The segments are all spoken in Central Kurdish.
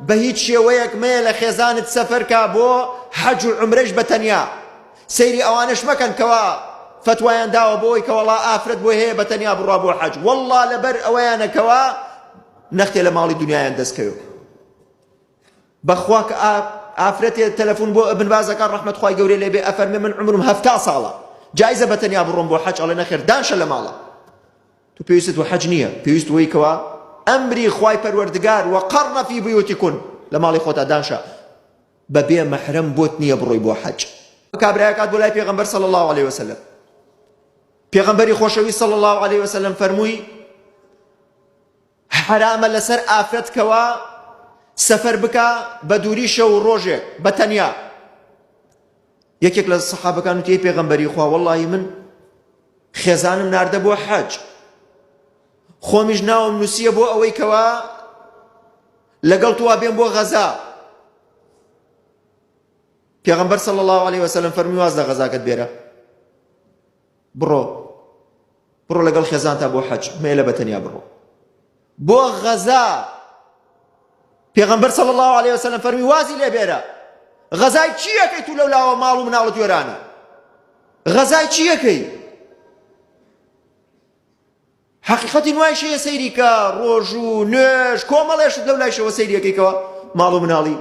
بە هیچ شێوەیەک مەیە لە خێزانت سەفەر کا بۆ حەج و عومرەش بە تەنیا. سەیری ئەوانەش مەکەن کەوا فەتوایان داوە بۆی کە وەڵا ئافرەت بۆی هەیە بە تەنیا بڕوا بۆ حەج. وەڵڵا لەبەر ئەوەیانە کەوا نەختێ لە ماڵی دنیایان دەست کەوێ. بەخوا کە ئافرەتێ تەلەفون بۆ ابن باز ئەکا ڕەحمەت خوای گەورەی لێ بێ ئەفەرمێ من عومرم 70 ساڵە جایزە بە تەنیا بڕۆم بۆ حەج ئەڵێ نەخێر دانشە لە ماڵە تو پێویستت وە حەج نییە پێویست وەی کەوا ئەمری خوای پەروەردگار وقرن فی بیوتکن لە ماڵی خۆتا دانشە بە بێ مەحرەم بۆت نییە بڕۆی بۆ حەج. کابرایەک هات بۆ لای پێغەمبەر صلی الله علیه وسلم پێغەمبەری خۆشەویست صلی الله علیه وسلم فەرمووی حەرامە لەسەر ئافرەت کەوا سەفەر بکا بە دووری شەو و ڕۆژێک بە تەنیا. یەکێک لە سەحابەکان وتی ئەی پێغەمبەری خوا وەڵڵاهی من خێزانم ناردە بۆ حەج خۆمیش ناوم نووسیە بۆ ئەوەی کەوا لەگەڵ تۆ بێم بۆ غەزا. پێغەمبەر صلی الله علیه وسلم فەرمی واز لە غەزاکەت بێرە بڕۆ بڕۆ لەگەڵ خێزانتا بۆ حەج مەیلە بە تەنیا بڕۆ بۆ غەزا. پێغەمبەر صلی الله علیه وسلم فەرمی وازی لێ بێرە غەزای چی ئەکەی تو لەولاوە ماڵ و مناڵت وێرانە غەزای چی ئەکەی حقیقەتی نوایش هەیە سەیری کە ڕۆژ و نوێژ کۆمەڵێشت لەو لایشەوە سەیریەکەیکەوە ماڵ و مناڵی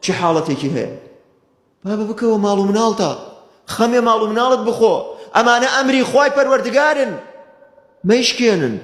چی حاڵەتێکی هەیە بابە بکەوە ماڵ و مناڵتا خەمێ ماڵ و مناڵت بخۆ ئەمانە ئەمری خوای پەروەردگارن مەیشکێنن.